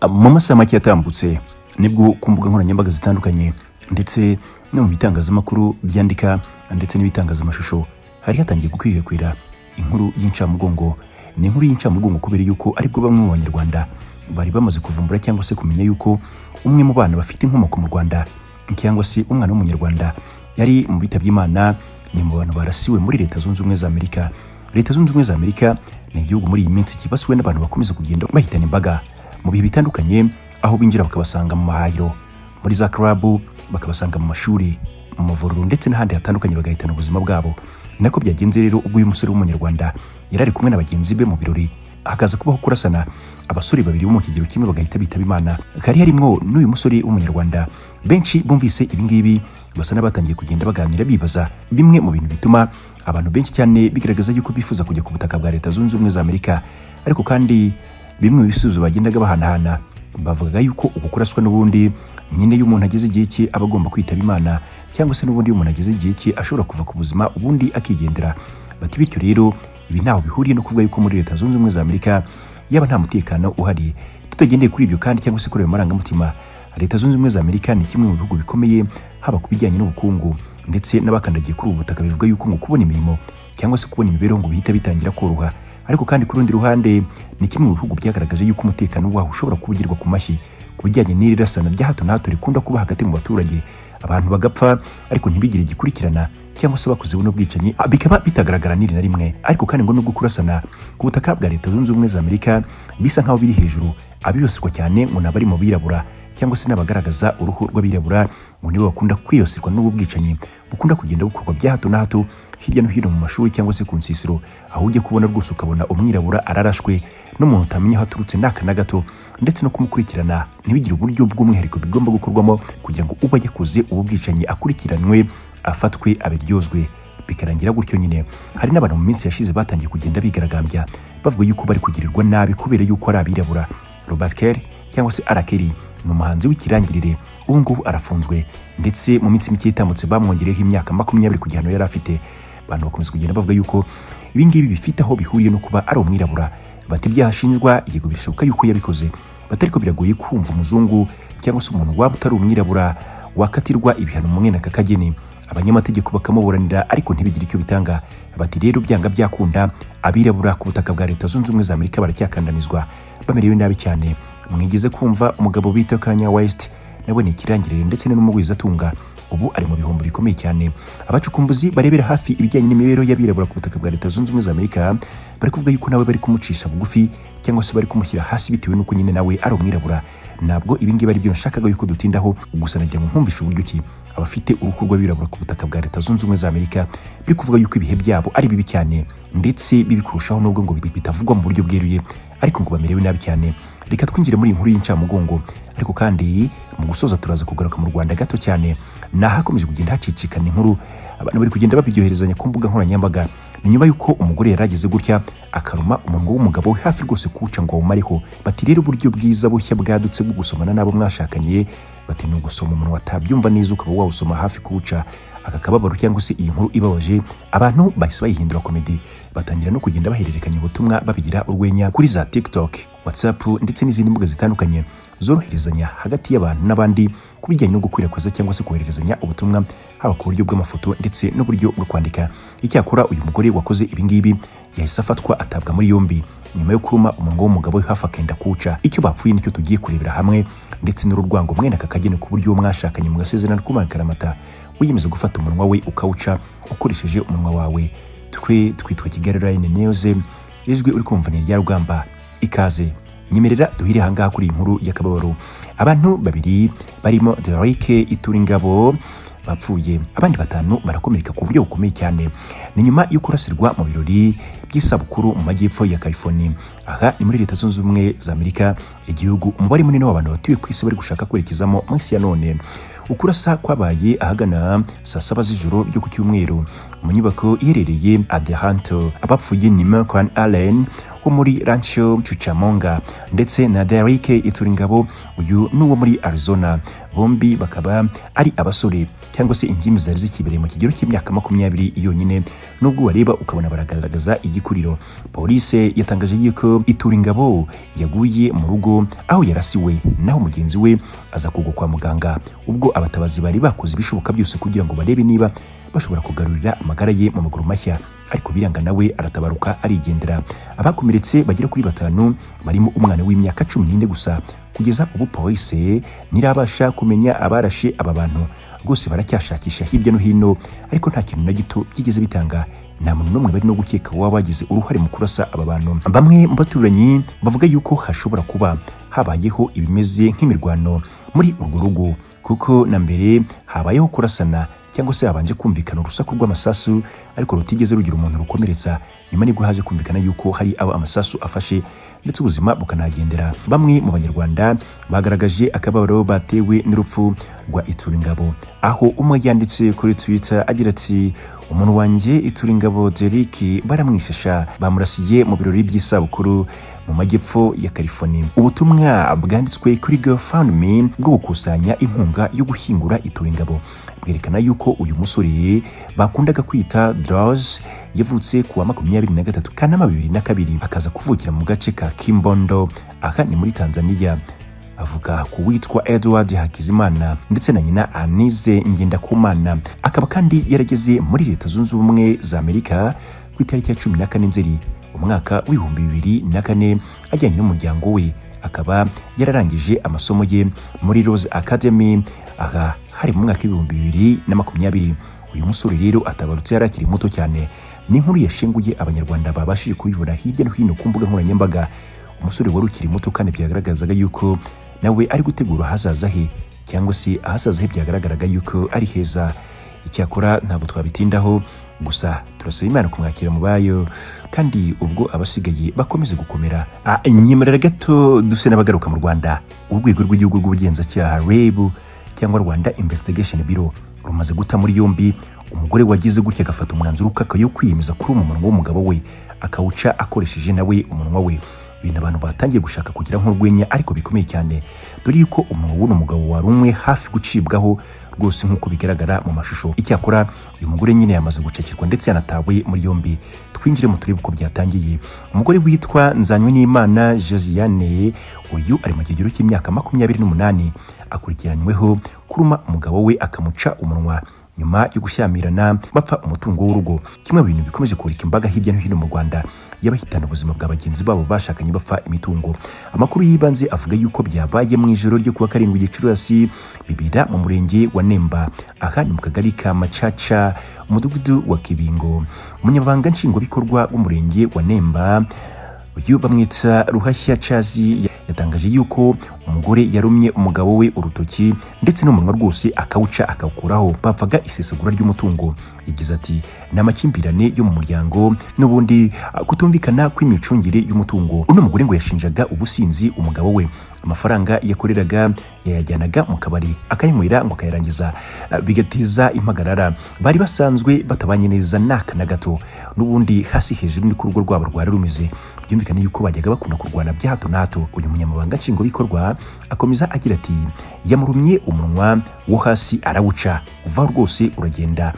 Mu masaha make yatambutse nibwo ku mbuga nkoranyambaga zitandukanye ndetse no mu bitangazamakuru byandika ndetse n'ibitangazamashusho hari hatangiye gukwirakwira inkuru y'incamugongo. Ni inkuru y'incamugongo kubera yuko aribwo bamwe mu Banyarwanda bari bamaze kuvumbura cyangwa se kumenya yuko umwe mu bana bafite inkomoko mu Rwanda cyangwa se umwana w'Umunyarwanda yari mu bitabye Imana, ni mu bantu barasiwe muri Leta Zunze Ubumwe za Amerika. Leta Zunze Ubumwe za Amerika ni igihugu muri iyi minsi kibasiwe n'abantu bakomeza kugenda bahitana imbaga mu bihe bitandukanye, aho binjira bakabasanga mu mahahiro, muri za club, bakabasanga mu mashuri, mu mavuriro ndetse n'ahandi hatandukanye bagahitana ubuzima bwabo. Nako byagenze rero ubwo uyu musore w'Umunyarwanda yari ari kumwe na bagenzi be mu birori, hakaza kubaho kurasana, abasore babiri bo mu kigero kimwe bagahita bitaba Imana. Hari harimwo n'uyu musore w'Umunyarwanda. Benshi bumvise ibi ngibi basa n'abatangiye kugenda baganira bibaza bimwe mu bintu bituma abantu benshi cyane bigaragaza yuko bifuza kujya ku butaka bwa Leta Zunze Ubumwe za Amerika. Ariko kandi bimwe mu bisubizo bagendaga bahanahana bavugaga yuko uku kuraswa n'ubundi nyine iyo umuntu ageze igihe cye aba agomba kwitaba Imana, cyangwa se n'ubundi iyo umuntu ageze igihe cye ashobora kuva ku buzima ubundi akigendera. Bati bityo rero ibi ntaho bihuriye no kuvuga yuko muri Leta Zunze Ubumwe za Amerika yaba nta mutekano uhari. Tutagendeye kuri ibyo kandi cyangwa se kuri ayo marangamutima, Leta Zunze Ubumwe za Amerika ni kimwe mu bihugu bikomeye haba ku bijyanye n'ubukungu ndetse n'abakandagiye kuri ubu butaka bivuga yuko ngo kubona imirimo cyangwa se kubona imibereho ngo bihita bitangira koroha. Ariko kandi ku rundi ruhande ni kimwe mu bihugu byagaragaje yuko umutekano waho ushobora kubugirwa ku mashyi ku bijyanye n'iri rasana rya hato na hato rikunda kuba hagati mu baturage, abantu bagapfa ariko ntibigire igikurikirana cyangwa se bakoze buno bwicanyi bikaba bitagaragara n'iri na rimwe. Ariko kandi ngo nubwo kurasana ku butaka bwa Leta Zunze Ubumwe za Amerika bisa nkaho biri hejuru, abibasirwa cyane ngo nabari mu birabura cyangwa se n'abagaragaza uruhu rw'abirabura ngo nibo bakunda kwibasirwa n'ubu bwicanyi bukunda kugenda bukorwa bya hato na hato hirya no hino mu mashuri cyangwa se ku nsisiro, aho ujya kubona rwose ukabona umwirabura ararashwe n'umuntu utamenya aho aturutse n'aka na gato, ndetse no kumukurikirana ntibigire uburyo bw'umwihariko bigomba gukorwamo kugira ngo uba yakoze ubu bwicanyi akurikiranwe, afatwe, abiryozwe, bikarangira gutyo nyine. Hari n'abantu mu minsi yashize batangiye kugenda bigaragambya bavuga yuko bari kugirirwa nabi kubera yuko ari abirabura. Robert Kerr cyangwa se R. Kelly ni umuhanzi w'ikirangirire, ubu ngubu arafunzwe ndetse mu minsi mike itambutse bamwongereyeho imyaka 20 ku gihano yari afite. Abantu bakomeza kugenda bavuga yuko ibi ngibi bifite aho bihuriye no kuba ari umwirabura. Bati ibyaha ashinjwa yego birashoboka yuko yabikoze, bati ariko biragoye kumva umuzungu cyangwa se umuntu waba utari umwirabura wakatirwa ibihano mu mwene aka kageni, abanyamategeko bakamuburanira ariko ntibigire icyo bitanga. Bati rero byanga byakunda abirabura ku butaka bwa Leta Zunze Ubumwe za Amerika baracyakandanizwa, bamerewe nabi cyane. Mwigeze kumva umugabo bita Kanye West, nawe ni ikirangirire ndetse n'umugwizatunga, ubu ari mu bihombo bikomeye cyane. Abacukumbuzi barebera hafi ibijyanye n'imibereho y'abirabura ku butaka bwa Leta Zunze Ubumwe za Amerika bari kuvuga yuko nawe bari kumucisha bugufi cyangwa se bari kumushyira hasi bitewe n'uko nyine nawe ari umwirabura. Ntabwo ibi ngibi ari byo nashakaga yuko dutindaho, gusa nagira ngo nkumvishe uburyo ki abafite uruhu rw'abirabura ku butaka bwa Leta Zunze Ubumwe za Amerika biri kuvuga yuko ibihe byabo ari bibi cyane, ndetse bibi kurushaho nubwo ngo bitavugwa mu buryo bweruye, ariko ngo bamerewe nabi cyane. Reka twinjire muri inkuru y'incamugongo, ariko kandi mu gusoza turaza kugaruka mu Rwanda gato cyane. Nahakomeje kugenda hacicikana inkuru, abantu bari kugenda babiryoherezanya ku mbuga nkoranyambaga. Ni nyuma yuko umugore yarageze gutya akaruma umunwa w'umugabo we hafi rwose kuwuca ngo awumareho. Bati rero uburyo bwiza bushya bwadutse bwo gusomana n'abo mwashakanye, bati ni ugusoma umunwa atabyumva neza ukaba wawusoma hafi kuwuca. Aka kababaro cyangwa se iyi nkuru ibabaje abantu bahise bayihindura komedi, batangira no kugenda bahererekanya ubutumwa babigira urwenya kuri za TikTok, WhatsApp ndetse n'izindi mbuga zitandukanye zoroherezanya hagati y'abantu n'abandi ku bijyanye no gukwirakwiza cyangwa se kohererezanya ubutumwa haba ku buryo bw'amafoto ndetse n'uburyo bwo kwandika. Icyakora uyu mugore wakoze ibi ngibi yahise afatwa atabwa muri yombi nyuma yo kuruma umunwa w'umugabo we hafi akenda kuwuca. Icyo bapfuye nicyo tugiye kurebera hamwe, ndetse n'urwango mwene aka kageni ku buryo mwashakanye mugasezerana kumara akaramata, wiyemeza gufata umunwa we ukawuca ukoresheje umunwa wawe. Twe twitwa Kigali Line News, ijwi uri kumva ni irya Rugamba. Ikaze nyemerera duhire ahangaha kuri iyi nkuru y'akababaro. Abantu babiri barimo Derek Ituringabo bapfuye, abandi 5 barakomereka ku buryo bukomeye cyane. Ni nyuma yo kurasirwa mu birori by'isabukuru mu majyepfo ya California. Aha ni muri Leta Zunze Ubumwe za Amerika, igihugu umubare munini w'abantu batuye ku isi bari gushaka kwerekezamo mu isi ya none. Ukurasa kwabaye ahagana saa 7 z'ijoro ryo ku cyumweru mu nyubako iherereye Adelanto. Abapfuye ni Malcolm Allen wo muri Rancho Cucamonga, ndetse na Derek Ituringabo, uyu ni uwo muri Arizona. Bombi bakaba ari abasore cyangwa se ingimbi zari zikibereye mu kigero cy'imyaka 20 yonyine, nubwo wareba ukabona baragaragaza igikuriro. Polisi yatangaje yuko Ituringabo yaguye mu rugo aho yarasiwe, naho mugenzi we aza kugwa kwa muganga ubwo abatabazi bari bakoze ibishoboka byose kugira ngo barebe niba bashobora kugarurira amagara ye mu maguru mashya, ariko biranga nawe aratabaruka arigendera. Abakomeretse bagera kuri 5 barimo umwana w'imyaka 14 gusa. Kugeza ubu polisi ntirabasha kumenya abarashe aba bantu, rwose baracyashakisha hirya no hino, ariko nta kintu na gito byigeze bitanga. Nta muntu n'umwe bari no gukeka waba wagize uruhare mu kurasa aba bantu. Bamwe mu baturanyi bavuga yuko hashobora kuba habayeho ibimeze nk'imirwano muri urwo rugo, kuko na mbere habayeho kurasana cyangwa se habanje kumvikana urusaku rw'amasasu ariko rutigeze rugira umuntu rukomeretsa. Nyuma nibwo haje kumvikana yuko hari abo amasasu afashe ndetse ubuzima bukanagendera. Bamwe mu Banyarwanda bagaragaje akababaro batewe n'urupfu rwa Ituringabo, aho umwe yanditse kuri Twitter agira ati: "Umuntu wanjye Ituringabo Derek baramwishasha, bamurasiye mu birori by'isabukuru mu majyepfo ya California." Ubutumwa bwanditswe kuri GoFundMe bwo gukusanya inkunga yo gushyingura Ituringabo bwerekana yuko uyu musore bakundaga kwita Draws yavutse kuwa 23 Kanama 2002, akaza kuvukira mu gace ka Kimbondo, aha ni muri Tanzania. Avuga ku witwa Edward Hakizimana ndetse na nyina Anize Ngendakumana. Akaba kandi yarageze muri Leta Zunze Ubumwe za Amerika ku itariki ya 14 Nzeri umwaka w'2004 ajyanye n'umuryango we. Akaba yararangije amasomo ye muri Rose Academy, aha hari mu mwaka w'2020. Uyu musore rero atabarutse yari akiri muto cyane. Ni inkuru yashenguye Abanyarwanda babashije kubibona hirya no hino ku mbuga nkoranyambaga. Umusore wari ukiri muto kandi byagaragazaga yuko nawe ari gutegura ahazaza he, cyangwa se ahazaza he byagaragaraga yuko ari heza. Icyakora ntabwo twabitindaho, gusa turasaba Imana kumwakira mu bayo, kandi ubwo abasigaye bakomeze gukomera. Nyemerera gato duse n'abagaruka mu Rwanda. Urwego rw'igihugu rw'ubugenzacyaha RIB cyangwa Rwanda Investigation Bureau rumaze guta muri yombi umugore wagize gutya agafata umwanzuro ukakaye yo kwiyemeza kuri umunwa w'umugabo we, akawuca akoresheje nawe umunwa we. Ibintu abantu batangiye gushaka kugira nk'urwenya ariko bikomeye cyane, dore yuko umunwa w'uno mugabo wari umwe hafi gucibwaho rwose nk'uko bigaragara mu mashusho. Icyakora uyu mugore nyine yamaze gucakirwa ndetse yanatawe muri yombi. Twinjire mu turebe uko byatangiye. Umugore witwa Nzanywenimana Josiane, uyu ari mu kigero cy'imyaka 28, akurikiranyweho kuruma umugabo we akamuca umunwa nyuma yo gushyamirana bapfa umutungo w'urugo. Kimwe mu bintu bikomeje kurika imbaga hirya no hino mu Rwanda, yabahitana ubuzima bwa bagenzi babo bashakanye bapfa imitungo. Amakuru y'ibanze avuga yuko byabaye mu ijoro ryo kuwa 7 Gicurasi bibera mu murenge wa Nemba, aha ni mu kagari ka Macaca, umudugudu wa Kibingo. Umunyamabanga nshingwabikorwa w'umurenge wa Nemba, uyu bamwita Ruhashya Chazi, yatangaje yuko umugore yarumye umugabo we urutoki ndetse n'umunwa rwose akawuca akawukuraho, bapfaga isesagura ry'umutungo. Yagize ati: "Ni amakimbirane yo mu muryango n'ubundi kutumvikana kw'imicungire y'umutungo." Uno mugore ngo yashinjaga ubusinzi umugabo we, amafaranga yakoreraga yayajyanaga mu kabari akayanywera ngo akayarangiza, bigateza impagarara. Bari basanzwe batabanye neza n'aka na gato, n'ubundi hasi hejuru ni ku rugo rwabo rwari rumeze. Byumvikane yuko bajyaga bakunda kurwana bya hato na hato. Uyu munyamabanga nshingwabikorwa akomeza agira ati: "Yamurumye umunwa wo hasi arawuca, uva rwose uragenda."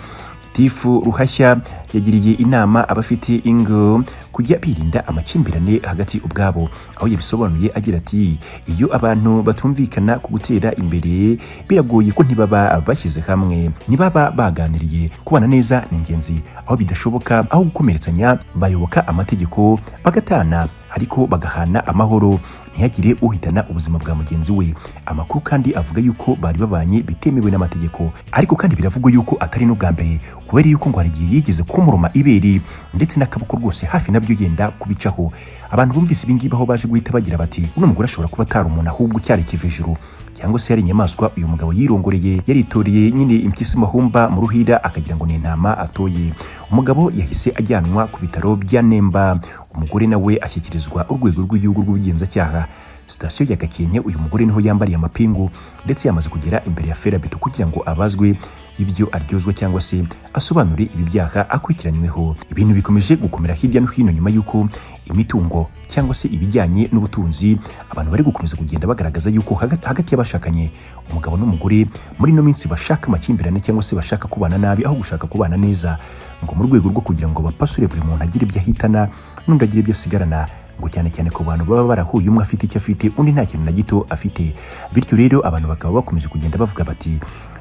Tifu Ruhashya yagiriye inama abafite ingo kujya birinda amakimbirane hagati ubwabo, aho yabisobanuye agira ati: "Iyo abantu batumvikana ku gutera imbere biragoye ko ntibaba bashyize hamwe, ntibaba baganiriye. Kubana neza ni ingenzi, aho bidashoboka aho gukomeretsanya bayoboka amategeko bagatana, ariko bagahana amahoro, ntihagire uhitana ubuzima bwa mugenzi we." Amakuru kandi avuga yuko bari babanye bitemewe n'amategeko, ariko kandi biravugwa yuko atari n'ubwa mbere, kubera yuko ngo hari igihe yigeze kumuruma ibere ndetse n'akaboko rwose hafi nabyo yenda kubicaho. Abantu bumvise ibi ngibi aho baje guhita bagira bati: "Uno mugore ashobora kuba atari umuntu ahubwo cyari ikivejuru, cyangwa se yari inyamaswa uyu mugabo yirongoreye, yaritoreye nyine impyisi mahumba mu ruhira akagira ngo ni intama atoye." Umugabo yahise ajyanwa ku bitaro bya Nemba, umugore nawe ashyikirizwa urwego rw'igihugu rw'ubugenzacyaha. Sitasiyo ya Gakenke. Uyu mugore niho yambariye amapingu, ndetse yamaze kugera imbere ya ferabeto kugira ngo abazwe ibyo aryozwa cyangwa se asobanure ibi byaha akurikiranyweho. Ibintu bikomeje gukomera hirya no hino nyuma y'uko imitungo cyangwa se ibijyanye n'ubutunzi abantu bari gukomeza kugenda bagaragaza yuko hagati y'abashakanye, umugabo n'umugore, muri ino minsi bashaka amakimbirane cyangwa se bashaka kubana nabi aho gushaka kubana neza, ngo mu rwego rwo kugira ngo bapasure buri muntu agire ibyo ahitana n'undi agire ibyo asigarana, ngo cyane cyane ku bantu baba barahuye umwe afite icyo afite undi nta kintu na gito afite. Bityo rero abantu bakaba bakomeje kugenda bavuga bati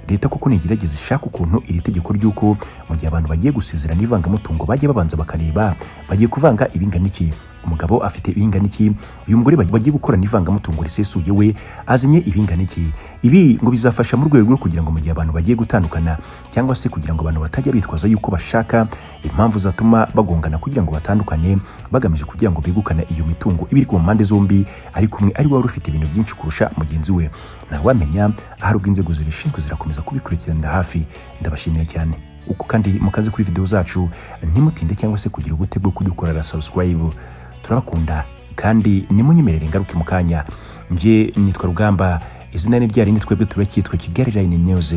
leta koko nigerageza ishaka ukuntu iri tegeko ry'uko mu gihe abantu bagiye gusezerana ivangamutungo bajya babanza bakareba bagiye kuvanga ibingana iki, umugabo afite ibingana iki, uyu mugore bagiye gukorana ivangamutungo risesuye we azanye ibingana iki. Ibi ngo bizafasha mu rwego rwo kugira ngo mu gihe abantu bagiye gutandukana cyangwa se kugira ngo abantu batajya bitwaza yuko bashaka impamvu zatuma bagongana kugira ngo batandukane, bagamije kugira ngo begukane iyo mitungo ibiri ku mpande zombi, ariko umwe ari wari ufite ibintu byinshi kurusha mugenzi we. Ntawamenya ahari ubwo inzego zibishinzwe zirakomeza kubikurikiranira hafi. Ndabashimiye cyane uko kandi mukaze kuri video zacu, ntimutinde cyangwa se kugira ubute bwo kudukorera subscribe. Turabakunda kandi nimunyemerere ingaruke mu kanya. Njye nitwa Rugamba, izina ni ryari, ni twebwe turacyitwa Kigali Line News.